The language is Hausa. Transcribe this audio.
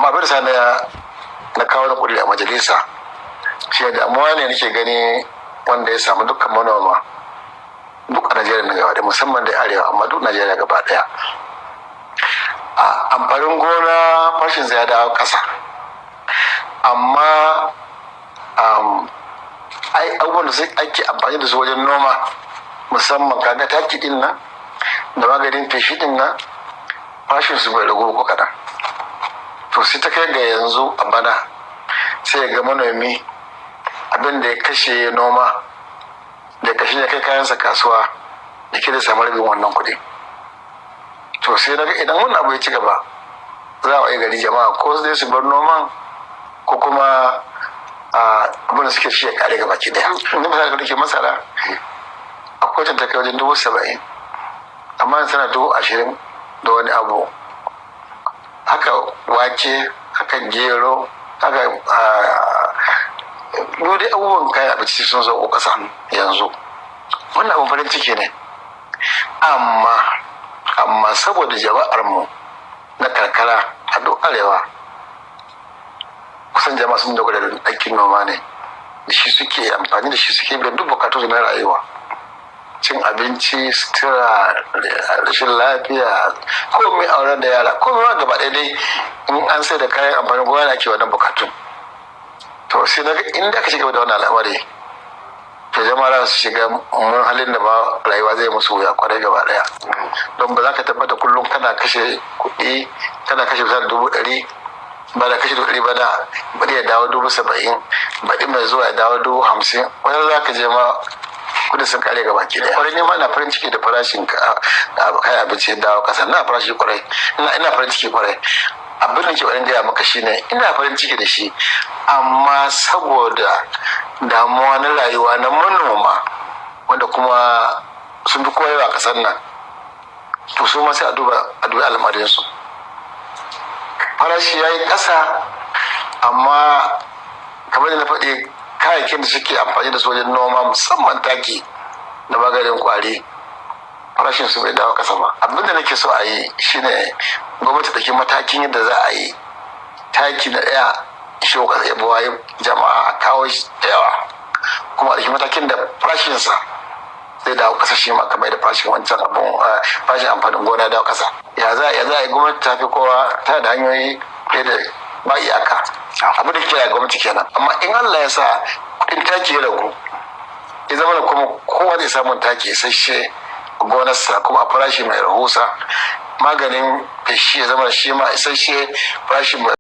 Amma abin da na kawo da kuɗi a majalisa shi damuwa ne nake gani wanda ya samu dukkan manoma duk a Najeriya na gaba ɗaya, musamman da arewa, amma duk Najeriya gaba ɗaya. A amfanin gona farashin ya dawo ƙasa, amma ai abubuwan da ake amfani da su wajen noma, musamman kaga taki din nan da maganin feshi din nan, farashin su bai ragu ko kaɗan. To sai ta kai ga yanzu a bana sai ga manomi abin da ya kashe noma da kashe ya kai kayansa kasuwa da ke da samu rabin wannan kuɗi. To sai daga idan wannan abu ya ci gaba, za a yi gari jama'a ko zai su bar noman ko kuma abin da suke shi ya kare gaba ki daya. Inda misali ka ke masara, akwai ta kai wajen 70,000, amma tana 20,000 da wani abu haka. Wake haka, gero haka, dai abubuwan kayan abinci sun zo kasa yanzu. Wannan abin farin ciki ne, amma saboda jama'ar mu na karkara a duk arewa, kusan jama'a sun dogara da aikin noma ne, da shi suke amfani, da shi suke biyan duk bukatu na rayuwa: cin abinci, sutura, rashin lafiya, komai, auren da yara, komai ma gaba ɗaya dai in an sai da kayan amfanin gona ake wannan bukatun. To sai daga inda aka shiga da wannan al'amari, to jama'a za su shiga mun halin da ba rayuwa zai musu wuya kwarai gaba ɗaya, don ba za ka tabbata kullum kana kashe kuɗi, kana kashe misali 100,000 ba, da kashe 100,000 ba, da baɗi ya dawo 70,000, baɗi mai zuwa ya dawo 50,000, wani za ka je ma kudin sun kare gaba ki daya. Kwarai ne ma na farin ciki da farashin kayan abinci ya dawo kasa. Na farashi kwarai, ina farin ciki kwarai. Abin da ke ƙoƙarin gaya maka shine ina farin ciki da shi, amma saboda damuwa na rayuwa na manoma, wanda kuma sun fi koyewa a ƙasar nan, to su ma sai a duba, a dubi al'amarinsu. Farashi ya yi ƙasa, amma kamar da na faɗi, kayayyakin da suke amfani da su wajen noma, musamman taki da maganin kwari, farashin su bai dawo kasa ba. Abin da nake so a yi shine gwamnati ɗauki matakin yadda za a yi taki na ɗaya shi ya buwaye jama'a, a kawo shi da yawa, kuma a ɗauki matakin da farashinsa zai dawo kasa shi ma, kamar da farashin wancan abun, farashin amfanin gona dawo kasa. Ya za a yi? Gwamnati ta fi kowa, ta da hanyoyi fiye da ba iyaka. Abu da kira gwamnati kenan. Amma in Allah ya sa kudin taki ya ragu, ya zama da kuma kowa zai samun taki isasshe a gonarsa kuma a farashi mai rahusa, maganin feshi ya zama shi ma isasshe, farashi mai